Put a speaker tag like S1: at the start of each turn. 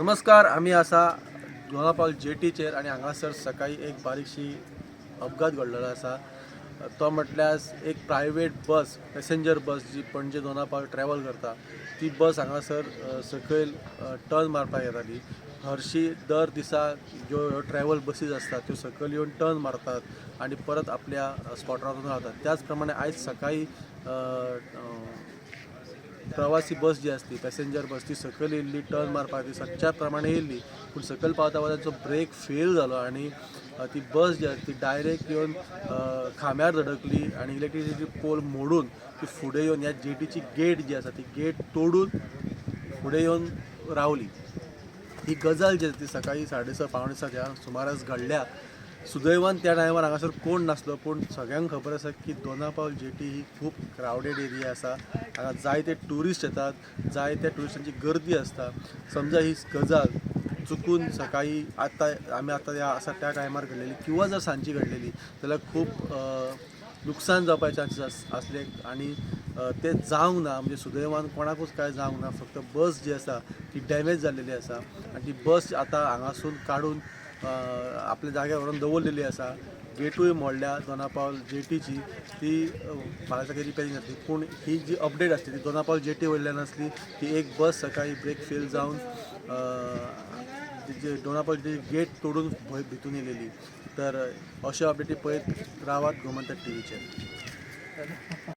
S1: नमस्कार, आमी आसा दोनापावल जेटीचेर आनी हांगासर सकाळी एक बारीकशी अपघात घडलेलो आसा. तो म्हटल्यार एक प्रायवेट बस, पॅसेंजर बस जी पणजे दोनापावल ट्रॅवल करता, ती बस हांगासर सकयल टर्न मारपाक येताली. हरशी दर दिसा ज्यो ह्यो ट्रॅवल बसीस आसतात त्यो सकयल येवन टर्न मारतात आनी परत आपल्या स्पॉटार वचून रावतात. त्याच प्रमाणे आयज सकाळी अ, अ, प्रवासी बस जी आसली, पॅसेंजर बस, ती सकयल येयल्ली टर्न मारपाक. ती सदच्या प्रमाणे येयल्ली, पूण सकयल पावता पावता तांचो ब्रेक फेल जालो आनी ती बस जी आसा ती डायरेक्ट येवन खांब्यार धडकली आनी इलेक्ट्रिसिटी पोल मोडून ती फुडें येवन ह्या जेटीची गेट जी आसा ती गेट तोडून फुडें येवन रावली. ही गजाल जी आसा ती सकाळी 6:30 6:45 ह्या सुमारास घडल्या. सुदैवान त्या टायमार हांगासर कोण नासलो, पूण सगळ्यांक खबर आसा की दोनापावल जेटी ही खूब क्रावडेड एरिया आसा. हांगा जायते ट्युरिस्ट येतात, जायत्या ट्युरिस्टांची गर्दी आसता. समजा ही गजाल चुकून सकाळी आतां आमी आतां ह्या आसा त्या टायमार घडलेली किंवा जर सांजची घडलेली जाल्यार खूब लुकसाण जावपाचे चान्सीस आसले आनी ते जावंक ना. म्हणजे सुदैवान कोणाकूच कांय जावंक ना. फक्त बस जी आसा ती डॅमेज जाल्लेली आसा आनी ती बस आतां हांगासून काडून आपल्या जाग्यार व्हरून दवरलेली आसा. गेटूय मोडल्या दोनापावल जेटीची. ती फाल्यां सकाळी रिपेरींग जातली. पूण ही जी अपडेट आसली ती दोनापावल जेटी वयल्यान आसली की एक बस सकाळी ब्रेक फेल जावन दोनापावल गेट तोडून भितून येयलेली. तर अश्यो अपडेटी पळयत रावात गोमंतक टीव्हीचेर.